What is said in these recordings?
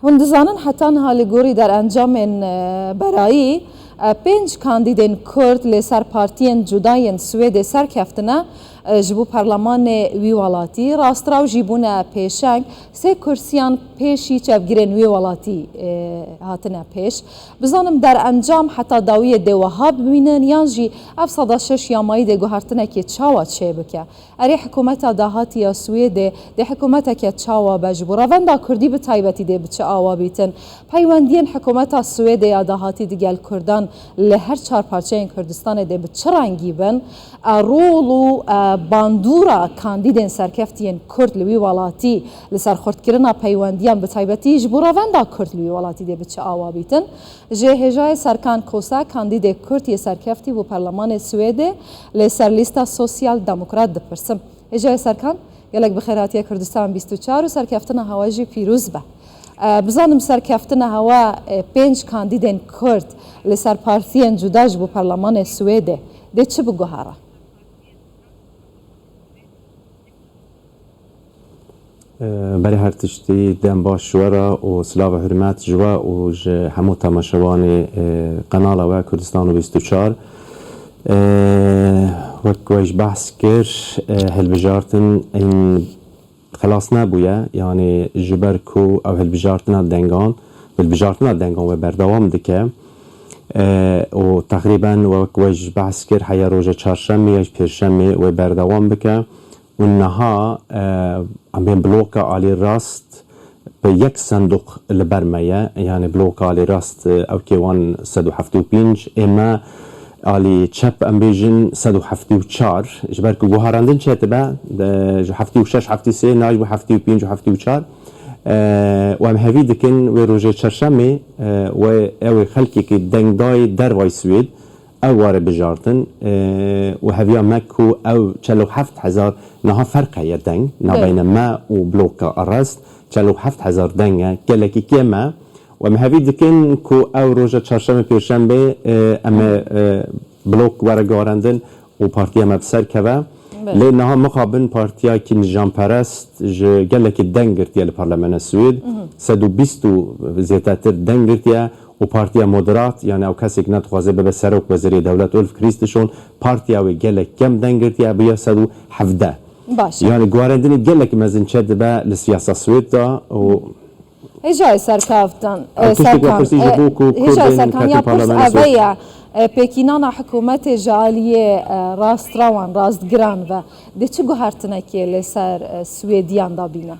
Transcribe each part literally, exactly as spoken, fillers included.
Hûn dizanin heta niha li gorî derencamên, e, berayî, e, pênc kandîdên Kurd li ser partiyên cuda yên Swêdê serkeftine, e, ji bo perlemanê wî welatî. Rastraw jî bûne pêşeng, sê kursiyan pêşî çepgirên wî welatî, e, hatine pêş. Bizanim derencam heta dawiyê dê wiha bimînin yan jî ev seda şeş ya mayî dê guhertinekê çawa çêbike? Erê, hikûmeta dahatî ya Swêdê dê hikûmeteke çawa be? Ji bo revenda kurdî bi taybetî dê bi çi awa bîtin? Peywendiyên hikûmeta Swêdê ya dahatî digel kurdan li her çar parçeyên Kurdistanê dê bi çi rengî bin? E, rol û, e, bandora kandîdên serkeftiyên kurd li wî welatî li ser xurtkirina peywendiyan bi taybetî ji bo revenda kurd li wî welatî dê bi çi awa bîtin? Ji Hêjayê Serkan Kose, kandîdê Kurd yê serkeftî bo Perlemanê Swêdê li ser lîsta Sosyal Demokrat dipirsim. Hêjayê Serkan, gelek bi xêr hatiye Kurdistan bîst û çar û serkeftina hewa jî pîroz be. E, bizanim serkeftina hewa, e, pênc kandîdên Kurd li ser partiyên cuda ji bo Perlemanê Swêdê dê çi biguhere? Berê her tiştî dem baş ji we re û silav û hurmet ji we û ji hemû temaşevanê, e, qenala we Kurdistan û bîst û çar. E, wek we ji behs kir, e, hilbijartin in xilas nebûye, yanî ji ber ku ew hilbijartina dengan, hilbijartina dengan we berdewam dike. E, û teqrîben wek we ji behs kir, heya roja çarşemê ya ji pêşemê wê berdewam bike. Û niha, e, em bên bloka alî rast bi yek sendûq li ber me ye. Yanî bloka alî rast, e, ew kê wan sed û heftê û pênc, ê me alî çep em bêjin sed û heftê û çar. Ji ber ku guharandin çêdibe, de, ji heftê û şeş, heftê û sê, niha ji bo heftê û pênc û heftê û çar. E, û em hevî dikin wê rojê çarşemê, e, wê ew ê xelkekî dengdayî dervayî Swêd, ew were bijartin, e, û heviya me ku ew çel û heft hezar niha ferq heye deng, Belê. navbeyne me û bloka Arest, çel û heft hezar deng e, gelekî kêm e. Û em hevî dikin ku ew roja çarşemê, pêşemê, e, em ê, e, blok were guharandin û partiya me bi ser keve. Belê. Lê niha mixabin partiyakî nîjamperest ji gelekî deng girtiye li Parlamena Swêd. Mhm. Sed û bîst û zêdetir deng girtiye. û Partiya Moderat, yani ew kesek nedixwaze bibe serok wezirê dewlet, Ulf Kristersson, partiya wê gelek kem deng girtiye, bûye sed û hevdeh. Baş e. Yani guherandinê gelek mezin çêdibe li siyasa Swêd de û Hêjayê Serkaftan, Ew e, tiştek Serkan, wepirsiya ji e, bo ku Hêjayê Kurdên Serkan, ketin ya pirs parlamenê eve Swêd. ye, e, pêkînana hikûmetê ji aliyê, e, rastrawan, rastgiran ve dê çi guhertinekê li ser, e, Swêdiyan de bîne?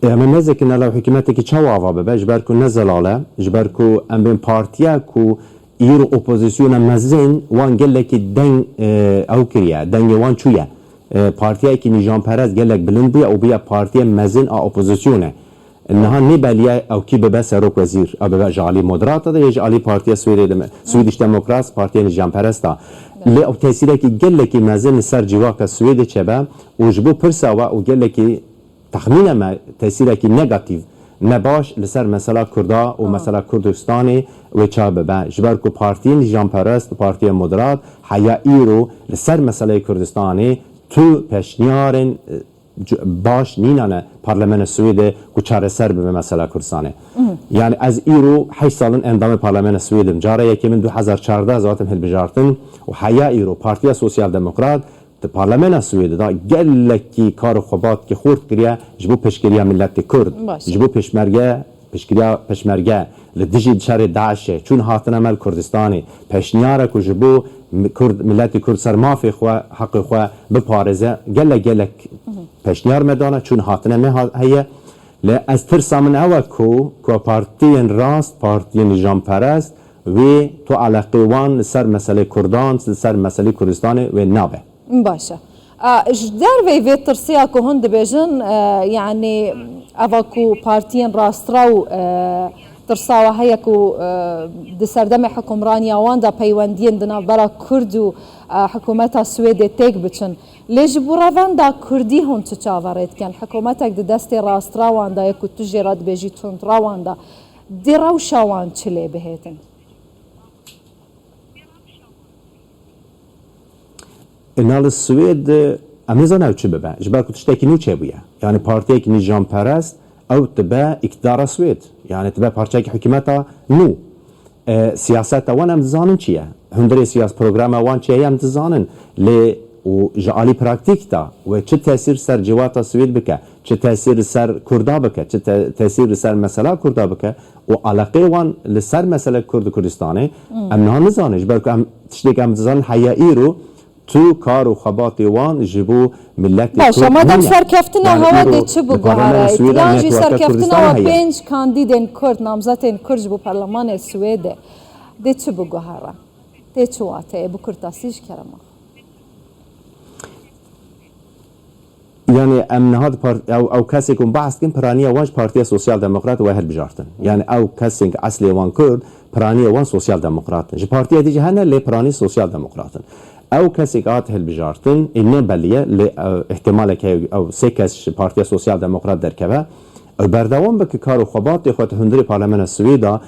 Ê, em ê nezekin, nala hikûmetekî çawa ava bibe, ji ber ku ne zelal e, ji ber ku em bên partiya ku îro opozisyona mezin, wan gelekî deng, e, ew kiriye, dengê wan çûye. E, partiyekî nîjamperest gelek bilind bûye û bûye partiyê mezin a opozisyonê. Niha nêbelî ye ew kî bibe serok wezîr, ew bibe ji alî Moderata de yê ji alî Partiya Swêdê de me, Swedish Democrats, partiya nîjamperest a. Lê ew tesîrekî gelekî mezin li ser civaka Swêdê çêbe û ji bo pirsa we û gelekî Texmîna me tesîrekî negatîf, ne baş li ser mesela Kurda û Aha. mesela Kurdistanê wê çabibe. Ji ber ku partiyên nîjamperest û partiyên moderat heya îro li ser meseleyê Kurdistanê tu pêşniyarên, e, c-, baş nînane Parlamena Swêdê ku çareser bibe mesela Kurdistanê. Mhm. Yani ez îro heşt sal in endamê Parlamena Swêd im. Cara yekê min du hezar çardeh zatim hilbijartin û heya îro Partiya Sosyal Demokrat Di Parlamena Swêdê de gelekî kar û xebatkî xurt kiriye ji bo piştgiriya miletê Kurd, Baş. ji bo pêşmerge, piştgiriya pêşmerge li dijî şerê DAIŞê, çûn hatine me li Kurdistanê, pêşniyara ku ji bo mi-, Kurd, miletê Kurd ser mafê xwe, heqê xwe biparêze, gelek gelek pêşniyar me dane, çûn hatine me ha-, heye. Lê ez tirsa min ew e ku, ku partiyên rast, partiyên nîjamperest, wê tu eleqê wan li ser meselê Kurdan, li ser meselê Kurdistanê wê nabe. Baş e. A, ji derveyî vê tirsiya ku hûn dibêjin, e, yanî eva ku partiyên rastraw, e, tirsa we heye ku, e, di serdemê hukimraniya wan de peywendiyên di navbera Kurd û, e, hikûmeta Swêdê têk biçin. Lê ji bo revenda Kurdî hûn çi çaverê dikin? Hikûmetek di destê rastrawan de ye ku tu jê re dibêjî tundrawan de, dê rewşa wan çi lê bihêtin? Ina li Swêd, Em nizanin ew çi bibe. Ji ber ku tiştekî nû çêbûye. Yani partiyekî nîjamperest ew dibe îktidara Swêd. Yani dibe parçeyekî hikûmeta nû. E, siyaseta wan em dizanin çi ye. Hundirê siyas programa wan çi ye em dizanin. Lê û ji alî praktîk de wê çi tesîr ser civata Swêd bike, çi tesîr li ser Kurda bike, çi te-, tesîr li ser mesela Kurda bike û eleqeyê wan li ser mesele Kurd û Kurdistanê, em niha nizanin. Ji ber ku em tiştêk em dizanin heya îro tu kar û xebatê wan ji bo miletê Baş, Kurd ama dem nîne. Serkeftina Yani hewa îro dê çi li parlamena biguhere? Swêd de Yan jî netwerka serkeftina Kurdistanê we heye. Pênc kandîdên Kurd, namzetên Kurd ji bo perlemanê Swêdê dê çi biguhere? Tê çi wateyê? Bi kurtasî ji kerema. Yani em niha di part-, ew, ew kesê ku em behs dikin, piraniya wan ji Partiya Sosyal Demokrat we hilbijartin. Yani ew kesên ku eslê wan Kurd, piraniya wan Sosyal Demokrat in. Ji partiya dî jî hene, lê piranî Sosyal Demokrat in. Ew kesê ku hat hilbijartin, ê ne belî ye, lê ew, ihtimalek heye ew sê kes ji Partiya Sosyal Demokrat derkeve. Ew berdewam bike kar û xebatê xwe di hundirê Parlamena Swêda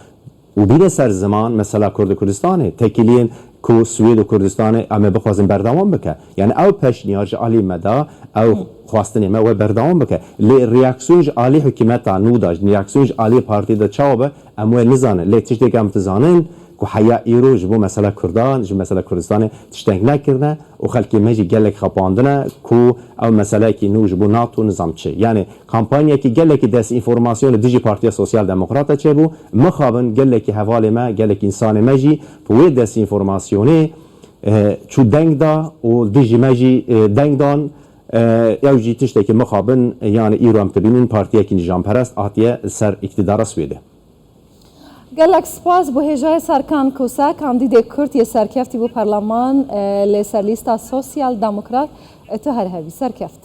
û bîne ser ziman mesela Kurd û Kurdistanê, tekîliyên ku Swêd û Kurdistanê em ê bixwazin berdewam bike. Yani ew peşniyar ji alî me de, ew xwestinê me wê berdewam bike. Lê reaksiyon ji alî hikûmeta nû de, reaksiyon ji alî partî de çawa be, em wê nizanin. Lê tiştê ku em dizanin ku heya îro ji bo mesela Kurdan, ji mesela Kurdistanê tiştek nekirine û xelkê me jî gelek xapandine ku ew meseleyekî nû ji bo NATO nizam çi. Yani Kampanyekî gelekî desinformasyon li dijî Partiya Sosyal Demokrata çêbû. Mixabin gelekî hevalê me, gelekî însanê me jî bi wê desinformasyonê, e, çû deng da û dijî me jî, e, deng dan. E, ew jî tiştekî mixabin, e, yani îro em dibînin partiyekî nîjamperest hatiye ser îktidara Swêdê. Gelek spas bo hêjayê Serkan Kose, kandîdê Kurd yê serkeftî bo perleman, e, lê ser lîsta Sosyal Demokrat, e, tu her hebî serkeft.